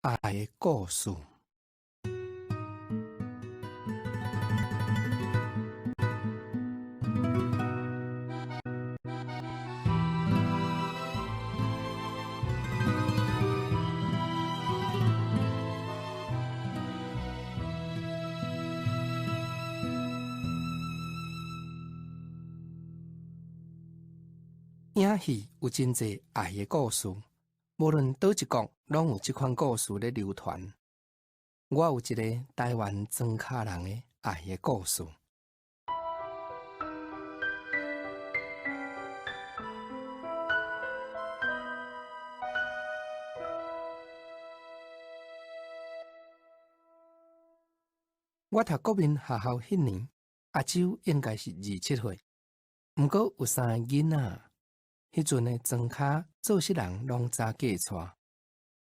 愛的故事。影戲有真濟愛的故事，無論佗一國，攏有這款故事咧流傳。我有一个台灣莊跤人的愛的故事。我讀國民學校彼年，阿周應該是27歲，毋過有三个囡仔。彼陣的莊跤做穡人攏早嫁娶。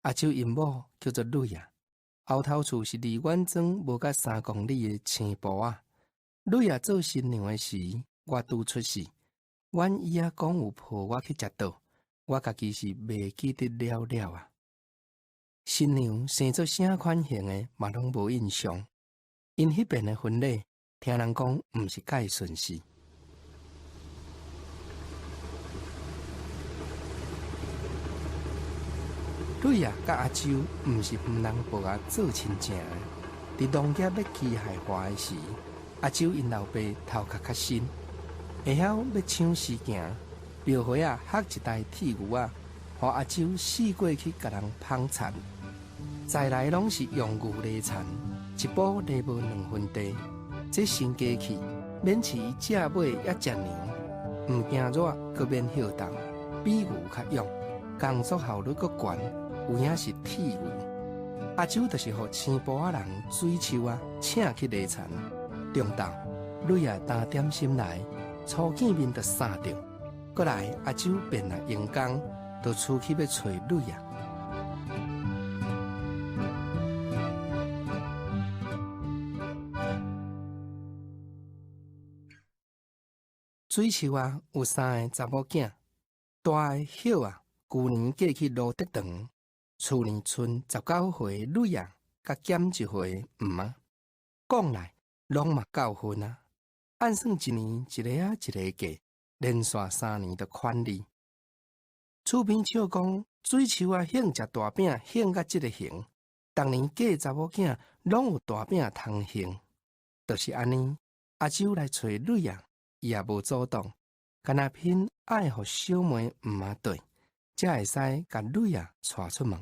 阿周𪜶某叫做蕊仔，後頭厝是離阮莊無甲3公里的青埔仔。蕊仔做新娘的時，我拄出世。阮姨仔講有抱我去食桌，我家己是袂記得了了啊。新娘生做啥款型的，嘛攏無印象。𪜶彼邊的婚禮，聽人講毋是蓋順勢。蕊仔佮阿周毋是毋人抱仔做親情的。佇農業欲機械化的時，阿周𪜶老爸頭殼較新，會曉欲搶時行，廟會仔學一台鐵牛仔，予阿周四過去共人捧田。在來攏是用牛犁田，一步犁無2分地。這新機器免飼伊食尾抑食糧，毋驚熱，閣免歇動，比牛較勇，工作效率閣懸。有影是鐵牛。阿周就是予青埔仔人水樹仔請去犁田。中晝，蕊仔擔點心來，初見面就捎著。過來阿周便來用工，就出去欲揣蕊仔。水樹仔有三个查某囝，大的葉仔，舊年嫁去蘆竹長，厝內賰19歲蕊仔，佮減1歲毋仔。講來攏嘛夠分啊！按算一年一个仔一个嫁，連續3年就款哩。厝邊笑講水樹仔興食大餅，興甲這个形，逐年嫁查某囝攏有大餅通興，就是按呢。阿周來揣蕊仔，伊也無阻擋，干焦偏愛予小妹毋仔綴，才會使共蕊仔帶出門。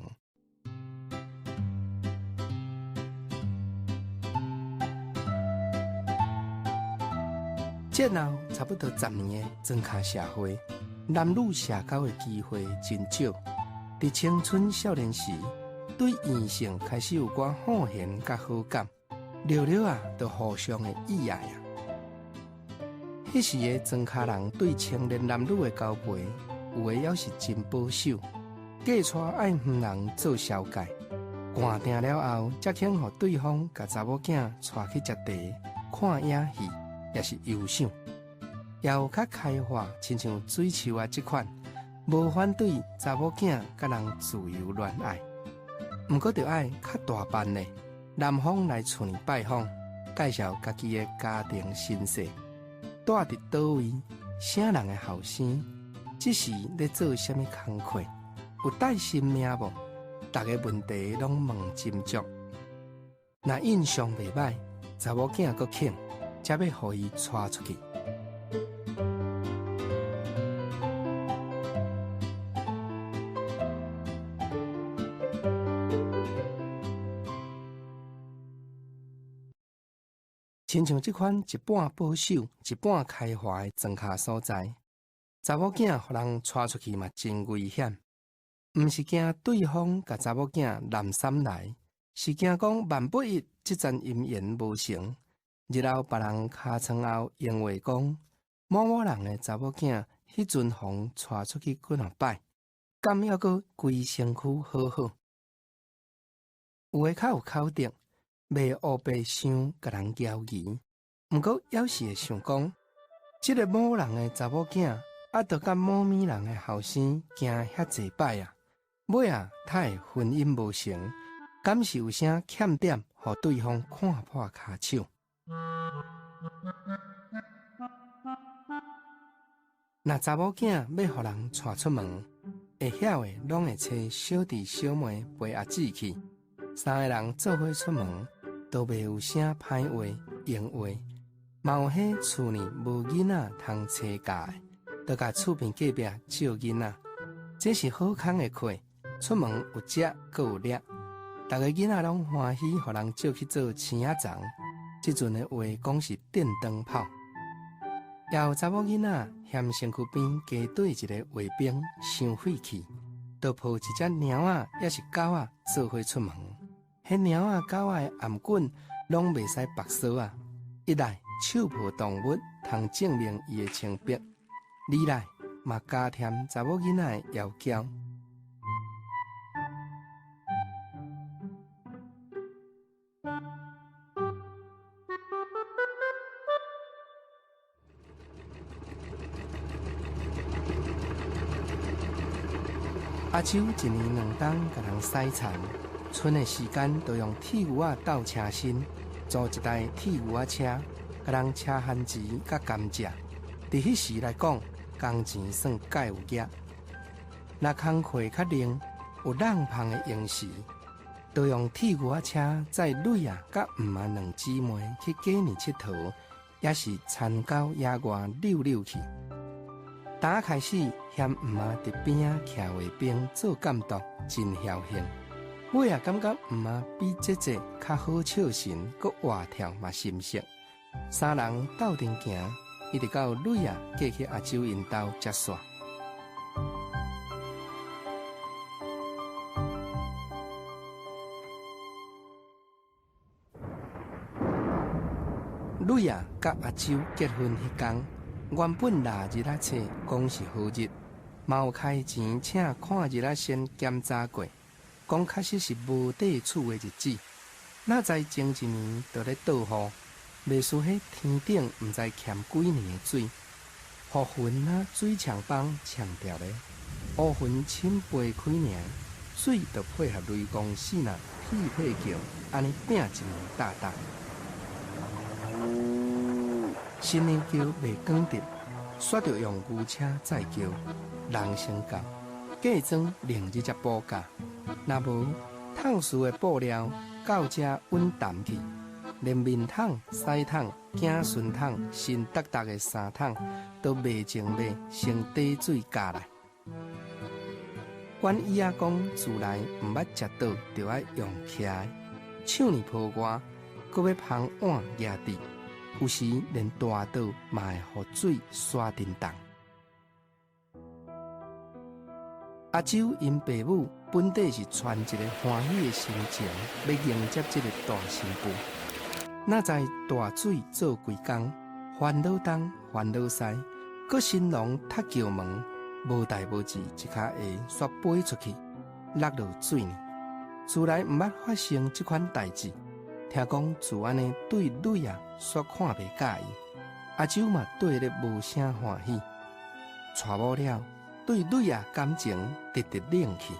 戰後差不多10年的莊跤社會，男女社交的機會真少。佇青春少年時，對異性開始有寡好閒佮好感，著著仔，就互相的意愛啊。彼時的莊跤人對青年男女的交陪，有的猶是真保守，嫁娶愛遠人做紹介，捾定了後，才肯予對方共查某囝帶去食茶、看影戲，抑是遊賞。也有較開化，親像水樹仔這款，無反對查某囝佮人自由戀愛。毋過著愛較大辦的，男方來厝裡拜訪，介紹家己的家庭身世，住佇佗位，啥人的後生，這時咧做啥物工課，有帶新命無？逐个問題攏問真足。若印象袂䆀，查某囝閣肯，才欲予伊帶出去。親像這款一半保守、一半開化的莊跤所在，查某囝予人帶出去嘛真危險。毋是驚對方共查某囝濫三來，是驚講萬不一這層姻緣無成，日後別人尻川後閒話講，某某人的查某囝彼陣予帶出去幾若擺，敢猶閣規身軀好好？有的較有口德，袂烏白想共人交疑，毋過猶是會想講，這个某人的查某囝，啊，著佮某物人的後生行遐濟擺啊，尾仔，才會婚姻無成，敢是有啥欠點，予對方看破跤手？若查某囝欲予人帶出門，會曉的攏會揣小弟小妹陪阿姊去。三个人做伙出門，都袂有啥歹話、閒話。嘛有彼厝裡無囡仔通揣教的，就共厝邊隔壁借囡仔。這是好康的契，出門有食閣有掠，逐个囡仔攏歡喜，予人借去做生仔欉。這陣的話講是電燈泡。也有查某囡仔嫌身軀邊街對一个衛兵傷晦氣，就抱一隻貓仔抑是狗仔做伙出門。彼貓仔狗仔的頷頸攏袂使縛索仔，一來手抱動物通證明伊的清白，二來嘛加添查某囡仔的妖嬌。阿秋一年兩冬共人洗田，春的時間就用鐵牛仔鬥車身，租一台鐵牛仔車，共人車番薯佮甘蔗。佇彼時來講，工錢算蓋有額。若工課較冷，有櫳芳的閒時，就用鐵牛仔車載蕊仔佮毋仔兩姊妹去過年𨑨迌，抑是田郊野外遛遛去。打開始嫌毋仔佇邊仔徛衛兵做監督，真僥倖。尾仔感覺毋仔比姐姐較好笑神，閣活跳嘛心色。三人鬥陣行，一直到蕊仔嫁去阿周𪜶兜才煞。蕊仔佮阿周結婚彼工，原本臘日仔冊講是好日，嘛有開錢請看日仔先檢查過，講確實是無地處的日子。哪知前一年就咧落雨，袂輸彼天頂毋知欠幾年的水，予雲仔水牆枋嗆掉咧，烏雲深飛開爾，水就配合雷公四若屁屁叫，按呢拚一暝噠噠。新娘轎袂趕得，煞著用牛車載轎，人先到，嫁妝另日才補價。若無透視的布料到遮穩澹去，連面桶、屎桶、子孫桶、新沓沓的衫桶，都袂前尾先底水加來。阮姨仔講，自來毋捌食倒，就愛用徛的，手呢抱外，閣欲捧碗夯佇，有時連大桌嘛會予水刷叮當。阿周𪜶爸母本底是揣一个歡喜的心情，欲迎接這个大新婦。哪知大水做規工，煩惱東煩惱西，閣新郎踢轎門，無代無誌，一跤鞋煞飛出去，落落水呢。自來毋捌發生這款代誌，聽講自按呢對蕊仔煞看袂佮意，阿周嘛對咧無啥歡喜。娶某了，對蕊仔感情直直冷去。